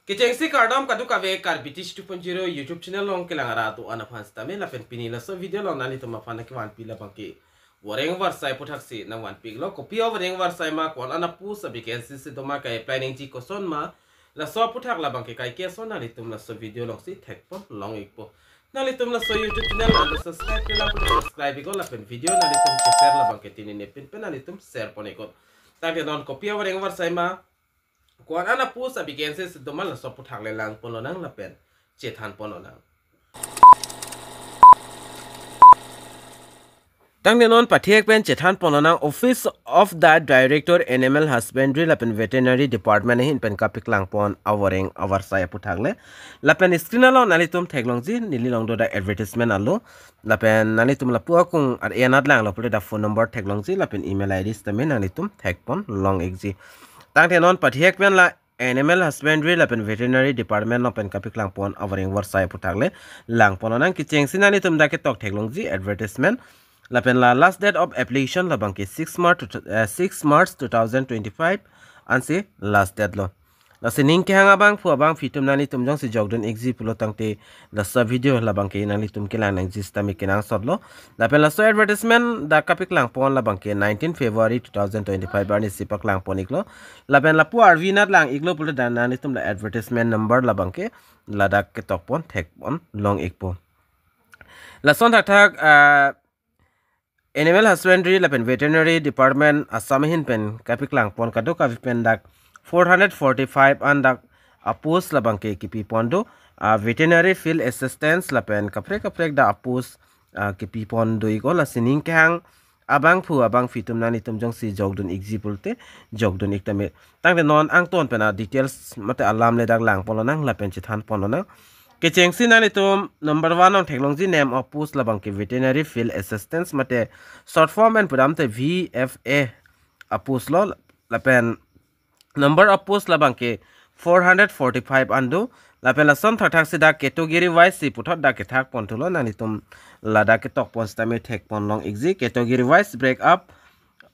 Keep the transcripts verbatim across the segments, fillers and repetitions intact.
Kechengsi kardom kadokave Karbi Teach two point zero YouTube channel along kelang arat do-an aphan sitame lapen pini laso video along nanglitum aphan kevanpi labangke voreng varsai aputhaksi nangvanpiklo. Kopi avoreng varsai ma, ko-an a-post a-vacancy si doma, ka-apply nangji koson ma, laso aputhak labangke kaike ason nanglitum laso video alongsi thekpon long-ikpo. Nanglitum laso YouTube channel anta subscribe kelang, subscribe-iknon lapen video nanglitum ke-share labangke tinine pin pen nanglitum share pon-iknon. Tangte non kopi avoreng varsai ma, ko-an a-post a-vacancy si doma, laso aputhak le langpon lonang lapen chethan pon lonang. Tangte non pathek pen chethan pon lonang. Office of the Director Animal Husbandry lapen Veterinary Department ahin pen kapaklang pon avoreng avarsai aputhak le. Lapen screen along nanglitum theklongji, neli along do dak advertisement alo. Lapen nanglitum lapu akung ar-e anat langlo pulote dak phone number theklongji lapen email I D sitame nanglitum thekpon long-ikji. Tangte non pathek pen la Animal Husbandry lapen Veterinary Department along pen kapaklang pon avoreng varsai aputhak le langpon lonang. Kechengsi nanglitum dak ketok theklongji advertisement. Lapen la last date of application labangke six March to, eh, six March two thousand twenty-five ansi last date lo. Lasi ning kehang abangphu abangphi atum nanglitum jongsi jokdun-ikji pulo tangte laso video labangke nanglitum kelang nangji sitame kenangsotlo. Lapen laso advertisement dak kapaklang pon labangke nineteen February two thousand twenty-five arnisi paklang pon-iklo. Lapen lapu arvi anat lang-iklo pulote dak nanglitum la advertisement number labangke ladak ketok pon thekpon long-ikpo. Lason thakthak, ah, Animal Husbandry lapen Veterinary Department Assam ahin pen kapaklang pon kadokave pen dak four hundred forty-five an dak a-post labangke kipi pon do. Ah, Veterinary Field Assistants lapen kaprek kaprek dak a-post, ah, kipi pon do-iklo. Lasi ning kehang abangphu abangphi atum nanglitum jongsi jokdun-ikji pulote jokdun-ik tame. Tangte non angton pen a-details mate alam le dak langpon lonang lapen chethan pon lonang. Kechengsi nanglitum number one along theklongji name of post labangke Veterinary Field Assistants mate short form pen pudamte V F A a-post lo. Lapen number of post labangke four hundred forty-five an do. Lapen lason thakthak si dak category wise si puthot dak kethak pon thulo, nanglitum ladak ketok pon sitame thekpon long-ikji. Category wise break up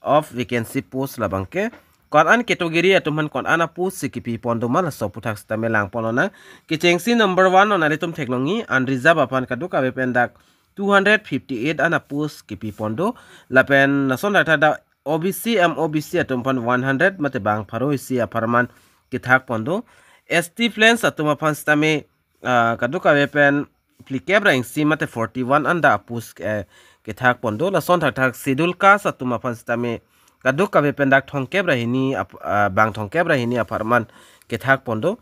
of vacancy post labangke, ko-an an category atum aphan ko-an an a-post si kipi pon doma, laso aputhak sitame langpon lonang. Kechengsi number one along nanglitum theklongji unreserved aphan kadokave pen dak two hundred fifty-eight an a-post kipi pon do. Lapen lason thakthak dak O B C, M O B C atum aphan one hundred mate bang pharo isi apharman kethak pon do. S T plains atum aphan sitame, ah, kadokave pen phlikep ra ingsi mate forty-one an dak a-post, eh, kethak pon do. Lason thakthak Schedule Caste atum aphan sitame kadokave pen dak thomkep ra hini ap-, ah, bang thomkep ra hini apharman kethak pon do.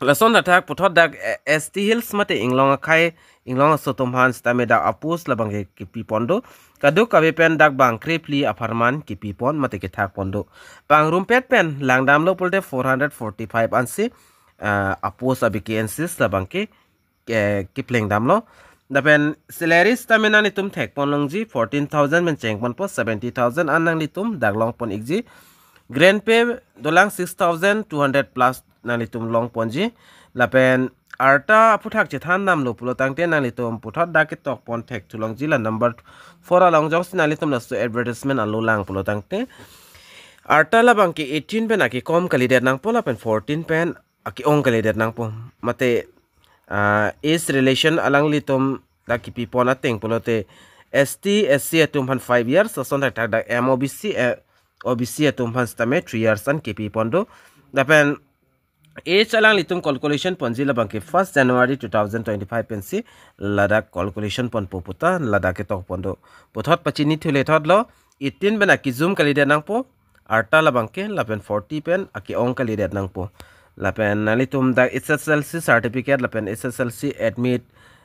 Lason thakthak puthot dak, eh, S T Hills mate Inglong akhei, Inglong aso atum aphan sitame dak a-post labangke kipi pon do. Kadokave pen dak bang krephli apharman kipi pon mate kethak pon do. Pangrumpet pen langdamlo pulote four hundred forty-five ansi, ah, a-post a-vacancies labangke, eh, kipleng damlo. Lapen salary sitame nanglitum thekpon longji, fourteen thousand pen chengponpo, seventy thousand an nanglitum dak longpon-ikji. Grant pay dolang six thousand two hundred plus nanglitum longponji. Lapen arta aputhak chethan damlo pulo tangte nanglitum puthot dak ketok pon thek thulongji, la number four along jongsi nanglitum laso advertisement alo lang pulo tangte arta labangke eighteen pen akekom kalidet nangpo lapen fourteen pen ake-ong kalidet nangpo. Mate, ah, age relation alanglitum dak kipi pon ateng pulote S T, S C atum aphan five years, lason thakthak dak M O B C, eh, O B C atum aphan sitame three years an kipi pon do. Lapen age alanglitum calculation ponji labangke first January two thousand twenty-five pensi ladak calculation ponpo pu ta ladak ketok pon do. Puthot pachini thule thotlo, eighteen pen akejum kalidet nangpo arta labangke, lapen forty pen ake-ong kalidet nangpo. Lapen nanglitum dak H S L C certificate lapen H S L C admit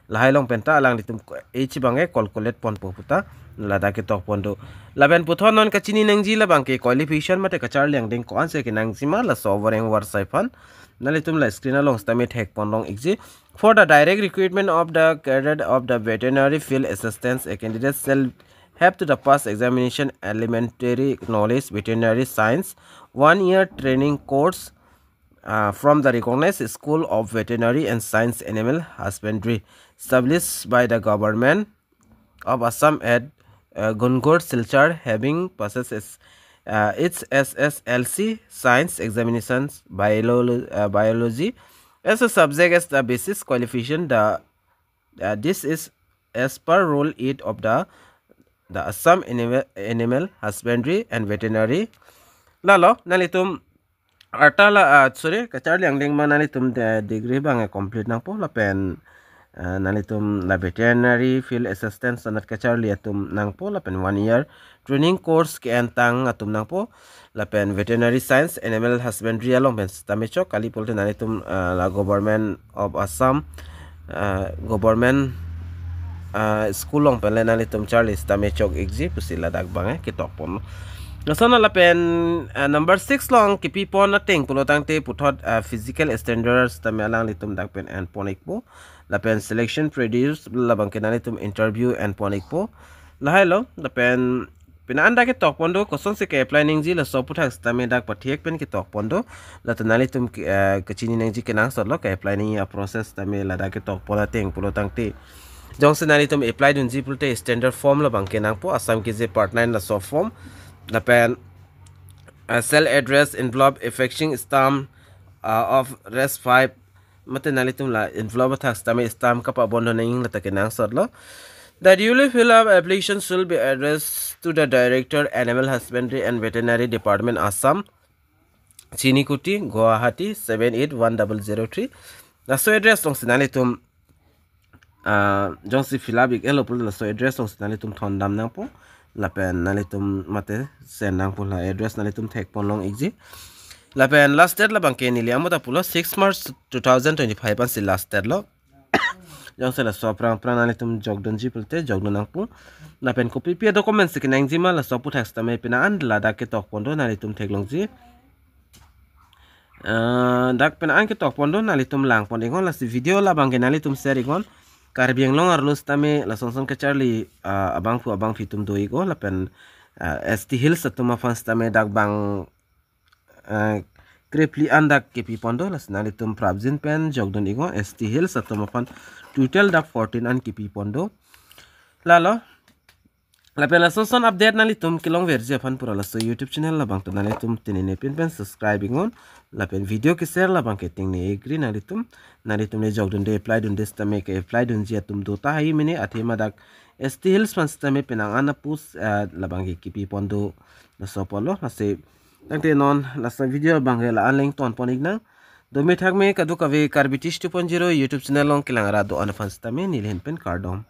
lahai along pen ta alanglitum age abangke calculate ponpo pu ta ladak ketok pon do. Lapen puthot non kachini nangji labangke qualification mate kacharli angdeng ko-ansi kenangji ma, laso avoreng varsai aphan nanglitum la screen along sitame thekpon long-ikji. For the direct recruitment of the cadre of the veterinary field assistants, a candidate shall have to the pass examination, elementary knowledge, veterinary science, one year training course, uh, from the recognized School of Veterinary and Science Animal Husbandry, established by the government of Assam at, uh, Gungur, Silchar, having possessed uh, H S S L C Science Examinations Biolo- uh, Biology as a subject as the basis qualification. The uh, this is as per Rule eight of the the Assam Animal, Animal Husbandry and Veterinary. Lalo nanglitum arta la, uh, sorry, kacharli angdeng ma nanglitum de- degree abang complete nangpo lapen uh, nanglitum la veterinary field assistant anat kacharli atum nangpo lapen one year training course ke-en tang atum nangpo lapen veterinary science animal husbandry along pen sitame chok, kali pulote nanglitum uh, la Government of Assam, uh, government uh, school along pen le nanglitum charli sitame chok ikji pusi ladak abang eh, ketok pon. Lason lapen uh, number six along kepipon ateng pulo tangte puthot uh, physical standards tame alanglitum dak pen en pon ikpo. Lapen selection procedures labang ke nanglitum interview en pon ikpo. Lahai lo, lapen pina an dak ketok pon do, kosonsi ke-apply nangji laso aputhak sitame dak pathek pen ketok pon do. Latum nanglitum ke- eh, kachini nangji kenangsot lo, ke-apply nangji a-process tame ladak ketok pon ateng pulo tangte. Jongsi nanglitum apply dunji pulote standard form labang ke nangpo, Assam Gazette Part nine laso form. Lapen uh, self address envelope affixing stamp uh, of res five, mate nanglitum la envelope athak sitame stamp kapabon do nangji lata kenangsot lo. The duly fill up application should be addressed to the Director, Animal Husbandry and Veterinary Department, Assam, Chinikuti, Guwahati, seven eight one double zero three. Laso address alongsi nanglitum uh, jongsi fill up ik-et lo pulo laso address alongsi nanglitum thondam nangpo. Lapen nanglitum mate send nangpo, la address nanglitum thek pon long ikji. Lapen last date labang ke neli amo ta pulo six March two thousand twenty-five ansi last date lo. Jongsi laso aphrang aphrang nanglitum jokdunji pulote jokdun nangpo. Lapen kopi pi a-documents si kenangji ma laso aputhak sitame pina an ladak ketok pon do, nanglitum theklongji. Uh, dak pina an ketok pon do, nanglitum lang pon iknon, lasi video labang ke nanglitum share iknon. Karbi Anglong arlo sitame lason son kacharli uh, abangphu abangphi atum do iknon, lapen uh, S T Hills atum aphan sitame dak abang uh, krepli an dak kepi pon do, lasi nanglitum prapjin pen jokdun iknon. S T Hills atum aphan total dak fourteen an kepi pon do. Lalo, lapen lason son update nanglitum kelongverji aphan pura laso YouTube channel labang ta nanglitum tinine pin pen subscribe iknon. Lapen video ke-share labang ke tingne ikri nanglitum. Nanglitum le jokdunde, apply dunde sitame ke-apply dunji atum do tahai mene, athema dak S T Hills aphan sitame penang ana post uh, labang ke kepi pon do, laso apotlo. Lasi tangte non laso video abang ke la-an le ington pon iknang. Dome thakme kadokave Karbi Tish two point zero YouTube channel along kelang ra do-an aphan sitame neli ahin pen kardom.